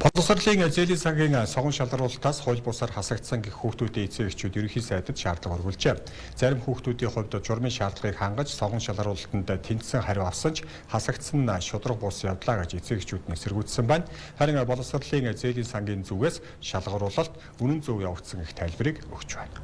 Боловсролын зээлийн сангийн сонгон шалгаруулалтаас хууль бусаар хасагдсан гэх хүүхдүүдийн эцэг эхчүүд ерөнхий сайдад шаардлага өргүүлжээ. Зарим хүүхдүүдийн хувьд журмын шаардлагыг хангаж сонгон шалгаруулалтанд тэнцсэн хариу авсан ч хасагдсан нь шударга бус явдлаа гэж эцэг эхчүүд нь эсэргүүцсэн байна. Харин боловсролын зээлийн сангийн зүгээс шалгаруулалт үнэн зөв явагдсан гэх тайлбарыг өгч байна.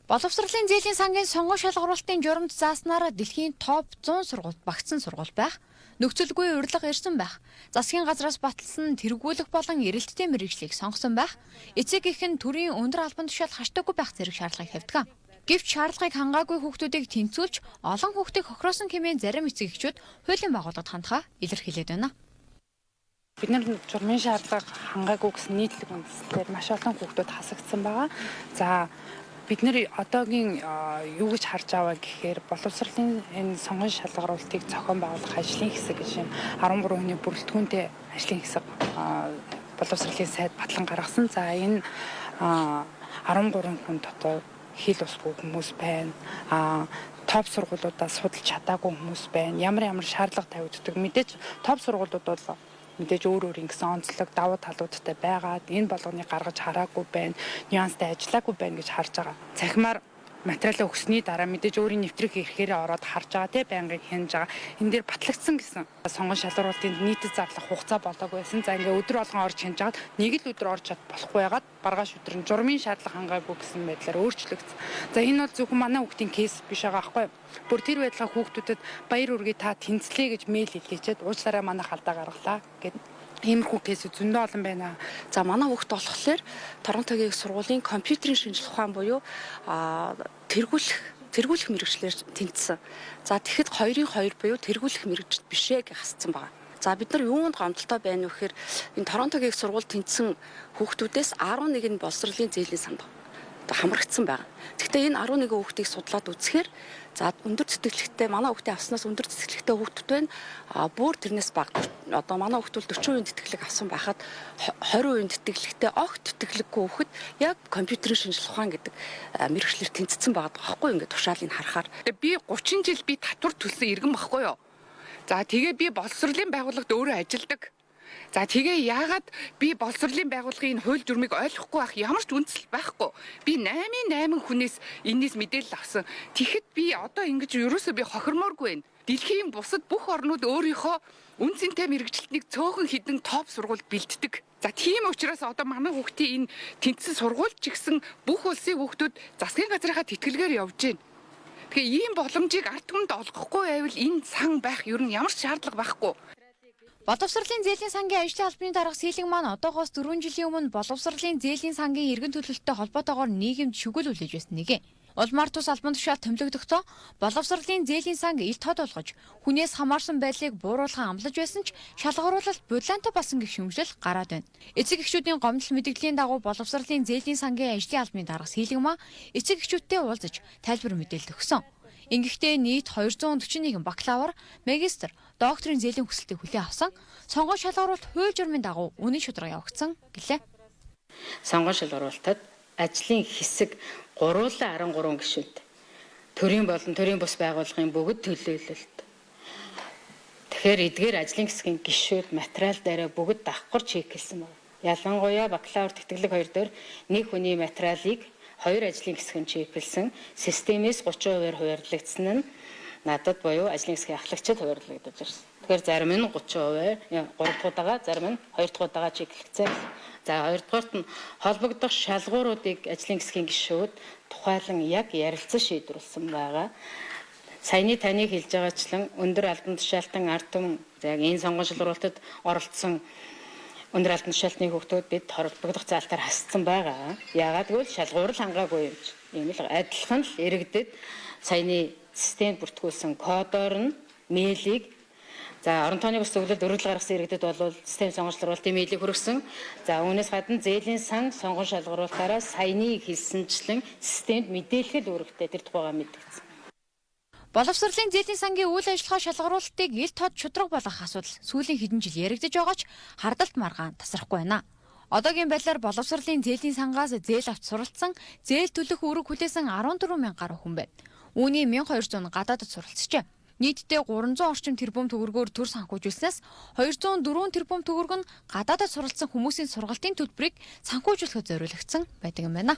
Боловсролын зээлийн сангийн сонгон шалгаруулалтын журамд зааснаар дэлхийн топ 100 сургуульд багтсан сургууль байх, нөхцөлгүй урилга ирсэн байх, засгийн газраас баталсан тэргүүлэх болон эрэлттэй мэргэжлийг сонгосон байх, эцэг эх нь төрийн өндөр албан тушаал хашдаггүй байх зэрэг шаардлагыг тавьдаг. Гэвч шаардлагыг хангаагүй хүүхдүүдийг тэнцвүүлж олон хүүхдийг хохироосон хэмээн зарим эцэг эхчүүд хуулийн байгууллагад хандхаа илэрхийлээд байна. Бид нар журмын шаардлага хангаагүй гэсэн нийтлэг үндслээр маш олон хүүхдүүд хасагдсан байгаа. За, бид нэр одоогийн юу гэж харж аваа гэхээр боловсролын энэ сонгон шалгаруултыг зохион байгуулах ажлын хэсэг гэж юм 13 хүний бүрэлдэхүүнтэй ажлын хэсэг боловсролын сайд батлан гаргасан. За, энэ 13 хүн дотор хэл усгүй хүмүүс байна. Топ сургуулиудаас судалж чадаагүй хүмүүс байна. Ямар ямар шаардлага тавигддаг. Мэдээж топ сургуулиуд бол мэдээж өөр өөр ингэсэн онцлог давуу талуудтай байгаад энэ болгоныг гаргаж хараагүй байна, нюанстай ажиллаагүй байна гэж харж байгаа. Цахимаар материалаа өгсөний дараа мэдээж өөрийн нэвтрэх эрхээрээ ороод харж байгаа, тий, байнгын хянаж байгаа. Энэ дээр батлагдсан гэсэн сонгон шалгаруулалтын нийтэд зарлах хугацаа болоогүй байсан. За, ингээ өдөр болгон орж хянаж байгаад нэг л өдөр орж чад болохгүй байгаад баргааш өдөр нь журмын шаардлага хангаагүй гэсэн байдлаар өөрчлөгдсөн. За, энэ бол зөвхөн манай хүүхдийн case биш байгаа байхгүй юу? Бүр тэр байдлаа хүүхдүүдэд баяр хүргэе, та тэнцлээ гэж мэйл илгээчээд уучлаарай, манайх алдаа гаргалаа гэд иймэрхүү case зөндөө олон байна. За, манай хүүхд болохоор Торонтогийн их сургуулийн компьютерийн шинжлэх ухаан буюу тэргүүлэх мэргэжлээр тэнцсэн. За, тэгэхэд 2-ын 2 буюу тэргүүлэх мэргэжил бишээ гэж хассан байгаа. За, бид нар юунд гомдолтой байна вэ гэхээр энэ Торонтогийн их сургууль тэнцсэн хүүхдүүдээс 11 нь боловсролын зээлийн санд одоо хамрагдсан байгаа. Гэхдээ энэ 11 хүүхдийг судлаад үзэхээр, за, өндөр тэтгэлэгтэй, манай хүүхдийн авснаас өндөр тэтгэлэгтэй хүүхдүүд байна. А бүр тэрнээс бага, одоо манай хүүхд бол 40% тэтгэлэг авсан байхад 20% тэтгэлэгтэй, огт тэтгэлэггүй хүүхэд яг компьютерийн шинжлэх ухаан гэдэг мэргэжлээр тэнцсэн байгаа байхгүй, ингээд тушаалыг харахаар. Би 30 жил би татвар төлсөн иргэн баггүй юу? За, тэгээ би боловсролын байгууллагад өөрөө ажилладаг. За, тэгээ яагаад би боловсролын байгууллагын энэ хууль журмыг ойлгохгүй байх ямар ч үндэслэл байхгүй. Би 8-ын 8 хүнээс энэс мэдээлэл авсан. Тэгэхэд би одоо ингэж ерөөсөө би хохирмооргүй байна. Дэлхийн бусад бүх орнууд өөрийнхөө үнэ цэнтэй мэргэжилтнийг цөөхөн хэдэн топ сургуульд бэлддэг. За, тийм учраас одоо манай хүүхдийн энэ тэнцсэн сургууль ч гэсэн бүх улсын хүүхдүүд засгийн газрынхаа тэтгэлгээр явж байна. Тэгэхээр ийм боломжийг ард түмэнд олгохгүй байвал энэ сан байх ер нь ямар ч шаардлага байхгүй. Боловсролын зээлийн сангийн ажлын албаны дарга Сийлэг маань одоогоос 4 жилийн өмнө боловсролын зээлийн сангийн иргэн төлөлттэй холбоотойгоор нийгэмд шүгэл хүлээж байсан нэг. Улмаар тус албан тушаал томилогдохдоо боловсролын зээлийн санг ил тод болгож хүнээс хамаарсан байдлыг бууруулхан амлаж байсан ч шалгаруулалт булиантай болсон гэх шүүмжлэл гараад байна. Эцэг эхчүүдийн гомдол мэдэгдлийн дагуу боловсролын зээлийн сангийн ажлын албаны дарга Сийлэг маа эцэг эхчүүдтэй уулзаж тайлбар мэдээлэл өгсөн. Ингэхдээ нийт 241 бакалавр, магистр, докторийн зээлийн хүсэлтийг хүлээн авсан. Сонгон шалгаруулалт хууль журмын дагуу үнэн шударга явагдсан гэлээ. Сонгон шалгаруулалтад ажлын хэсэг гуруулаа 13 гишүүнтэй. Төрийн болон төрийн бус байгууллагын бүгд төлөөлөлт. Тэгэхээр эдгээр ажлын хэсгийн гишүүд материал дээрээ бүгд давхар check лсэн байна. Ялангуяа бакалавр тэтгэлэг хоёр дээр нэг хүний материалыг хоёр ажлын хэсэг нь check лсэн. Системээс 30%-аар хуваарлагдсан нь надад буюу ажлын хэсгийн ахлагчид хуваарлагдаж ирсэн. Тэгэхээр зарим нь 30%, 3 дахь удаага, зарим нь 2 дахь удаага check лэгдсэн. За, хоёрдугаарт нь холбогдох шалгууруудыг ажлын хэсгийн гишүүд тухайлан яг ярилцан шийдвэрлсэн байгаа. Саяны таны хэлж байгаачлан өндөр албан тушаалтан ард түмэн, за, яг энэ сонгон шалгаруулалтад оролцсон өндөр албан тушаалтны хүүхдүүд бид холбогдох заалтаар хассан байгаа. Яагаад гэвэл шалгуур л хангаагүй юм чи. Ийм л адилхан л иргэдэд саяны системд бүртгүүлсэн кодоор нь мэйлийг, за, орон тооны бус зөвлөлд өргөдөл гаргасан иргэдэд бол систем сонгон шалгаруулалтын мэйлийг хүргэсэн. За, үүнээс гадна зээлийн сан сонгон шалгаруулалтаараа саяны хэлсэнчлэн системд мэдээлэх л үүрэгтэй, тэр тухайгаа мэдэгдсэн. Боловсролын зээлийн сангийн үйл ажиллагаа шалгаруулалтыг ил тод шударга болгох асуудал сүүлийн хэдэн жил яригдаж байгаа ч хардалт маргаан тасрахгүй байна. Одоогийн байдлаар боловсролын зээлийн сангаас зээл авч суралцсан, зээл төлөх үүрэг хүлээсэн 14 мянга гаруй хүн байна. Үүний 1200 гадаадд суралцжээ. Нийтдээ 300 орчим тэрбум төгрөгөөр төр санхүүжүүлснээс 204 тэрбум төгрөг нь гадаадад суралцсан хүмүүсийн сургалтын төлбөрийг санхүүжүүлэхэд зориулагдсан байдаг юм байна.